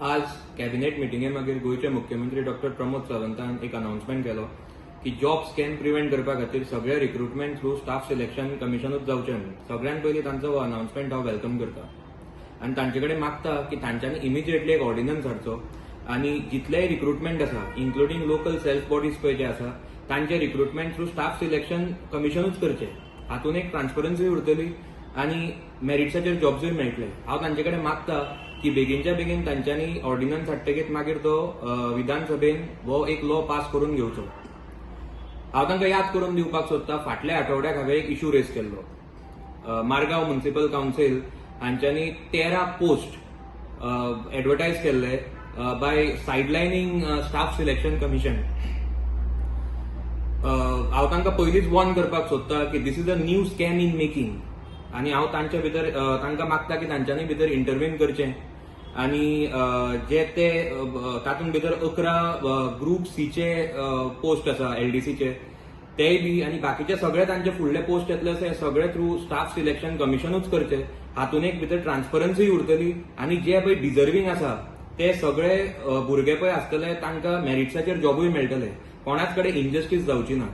आज कॅबिनेट मिटिंगे मागीर गोंयचे मुख्यमंत्री डॉक्टर प्रमोद सावंतान एक अनाउन्समेंट केलो की जॉब स्कॅम प्रिव्हेंट करपा खातीर सगळे रिक्रुटमेंट थ्रू स्टाफ सिलेक्शन कमिशनूच जावचें न्हू. सगळ्यात पयलीं तांचो हो अनाउन्समेंट हांव welcome करता आनी तांचे कडेन मागता की तांच्यांनी इमिजिएटली एक ऑर्डिनन्स हाडचो आनी जितलेय रिक्रुटमेंट आसा, इन्क्लुडींग लोकल सेल्फ बॉडीज पळय जे आसा, तांचे रिक्रुटमेंट थ्रू स्टाफ सिलेक्शन कमिशनूच करचें. हातून एक ट्रान्सपरन्सी उरतली आनी मेरिट्साचेर जॉब्सूय मेळटले. हांव तांचे कडेन मागता की बेगीनच्या बेगीन तांच्यांनी ऑर्डिनन्स हाडटकीच मागीर तो विधानसभेन हो एक लॉ पास करून घेवचो. हांव तांकां याद करून दिवपाक सोदता, फाटल्या आठवड्याक हांवें एक इशू रेज केल्लो. मारगांव म्युन्सिपल कावन्सील हांच्यांनी 13 पोस्ट एडवर्टायज केल्ले by sidelining Staff Selection Commission. हांव तांकां पयलींच वॉर्न करपाक सोदता की this is a new scam in making आनी हांव तांच्या भितर तांकां मागता की तांच्यांनी भितर इंटरव्हीन करचें आनी जे ते तातूंत भितर 11 ग्रुप सीचे पोस्ट आसा एलडीसीचे, तेय बी आनी बाकीचे सगळे तांचे फुडले पोस्ट येतले आसा, हे सगळे थ्रू स्टाफ सिलेक्शन कमिशनूच करचे. हातून एक भितर ट्रान्सपरन्सी उरतली आनी जे पळय डिजर्वींग आसा ते सगळे भुरगे पळय आसतले, तांकां मेरिट्साचेर जॉबूय मेळटले. कोणाच कडेन इनजस्टीस जावची ना.